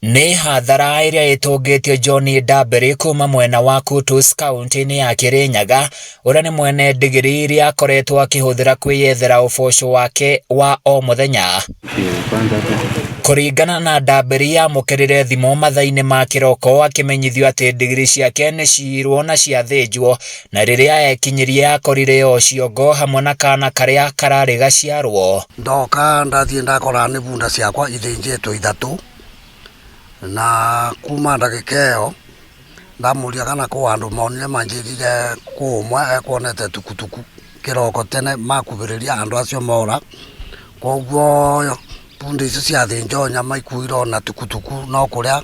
Nĩ hathara ĩrĩa ĩtũngĩtio John Ndambĩrĩ kuma mwena wa Kutus kaunti-inĩ ya Kirinyaga, ũrĩa nĩ mwene ndigiri iria akoretwo akĩhũthĩra kwĩyethera ũboco wake wa o mũthenya. Kũringana na Ndambĩri, amũkĩrire thimũ mathaa-inĩ ma kĩroko akĩmenyithio atĩ ndigiri ciake nĩ ciirwo na ciathĩnjwo, na rĩrĩa ekinyirie akorire o ciongo hamwe na kana karĩa kararĩ gaciarwo. Ndoka ndathiĩ ndakora nĩ bunda ciakwa ithĩnjĩtwo ithatũ, na kuma ndagĩka ĩyo ndamũria kana kwĩ andũ monire manjĩrire kwĩ ũmwe ekuonete tukutuku kĩroko tene makubĩrĩria andũ acio mora, koguo bunda icio ciathĩnjwo nyama ikuirwo na tukutuku no kũrĩa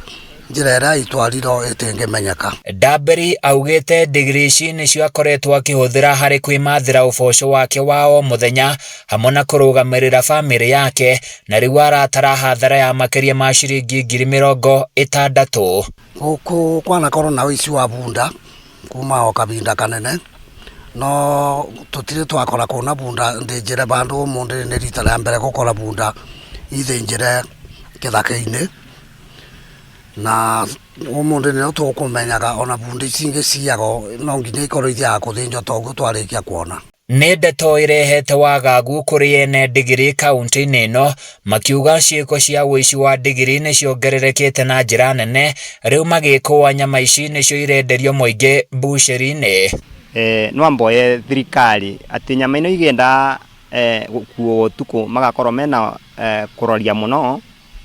njĩra ĩrĩa itwarirwo ĩtĩngĩmenyeka. Ndambĩri augĩte ndigiri ici nĩcio akoretwo akĩhũthĩra harĩ kwĩmathĩra ũboco wake wa o mũthenya hamwe na kũrũgamĩrĩra bamĩrĩ yake, na rĩu aratara hathara ya makĩria ma ciringi 60,000. Gũkũ kwanakorwo na ũici wa bunda kuma o kahinda kanene, no tũtirĩ twakora kũna bunda thĩnjĩre bandũ ũmũthĩ nĩ rita rĩa mbere gũkora bunda ithĩnjĩre kĩthaka-inĩ, na ũmũthĩ nĩrĩo tũkũmenyaga ona bunda ici ingĩ ciyagwo no nginya ikorwo ithiaga gũthĩnjwo ta ũguo twarĩkia kuona. Nĩ ndeto ĩrehete wagagu kũrĩ ene ndigiri kaunti-inĩ ĩno, makiuga ciĩko cia ũici wa ndigiri nĩ ciongererekete na njĩra nene, rĩu magĩkũa nyama ici nĩcio irenderio mũingĩ mbucĩri-inĩ. No mboye thirikari atĩ nyama ino igenda gũkuo ũtukũ magakorwo mena kũroria mũno,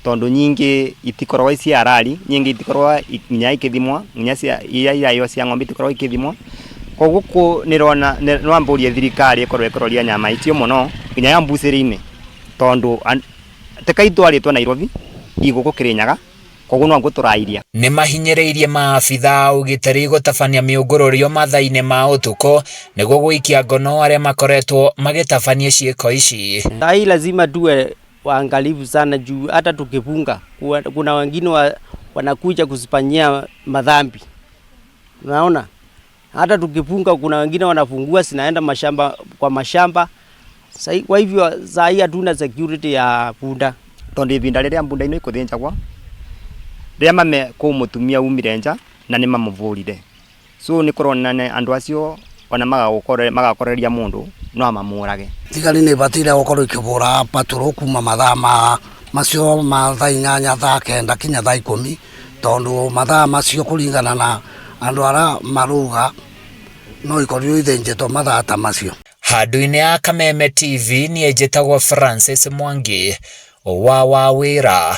tondũ nyingĩ itikoragwo i cia rari, nyingĩ itikoragwo nginya ikĩthimwo, nginya cia iria irarĩo cia ng'ombe itikoragwo ikĩthimwo, koguo kũ nĩrona no mbũrie thirikari ĩkorwo ĩkĩroria nyama icio mũno nginya ya mbucĩrĩ-inĩ, tondũ teka itwarĩtwo Nairobi i gũkũ Kĩrĩnyaga, koguo no kuo tũrairia. Nĩ mahinyĩrĩirie maabitha a ũgitĩri gũtabania mĩũngũrũrio mathaa-inĩ ma ũtukũ nĩguo gũikia ngono arĩa makoretwo magĩtabania ciĩko ici. Saa hii lazima tuwe waangalifu sana juu hata tukifunga kuna wengine wanakuja kuzifanyia madhambi. Unaona? Hata tukifunga kuna wengine wanafungua zinaenda mashamba kwa mashamba. Sai, kwa hivyo saa hii hatuna security ya punda. Tondu ibinda riria mbunda ino ikuthinjagwo riria mame kuu mutumia umire nja na ni mamuvurire, so ni kuronana andu acio ona magakoreria mundu no mamurage. Thigari nĩ ibataire gũkorwo ikĩbũra patrol kuma mathaa ma macio ma thaa 8, thaa 9 kinya thaa 10, tondũ mathaa macio kũringana na andũ arĩa maruga no ikorirwo ithĩnjĩtwo mathaa ta macio. Handũ-inĩ ya Kameme TV niĩ njĩtagwo Francis Mwangi wa Wawĩra.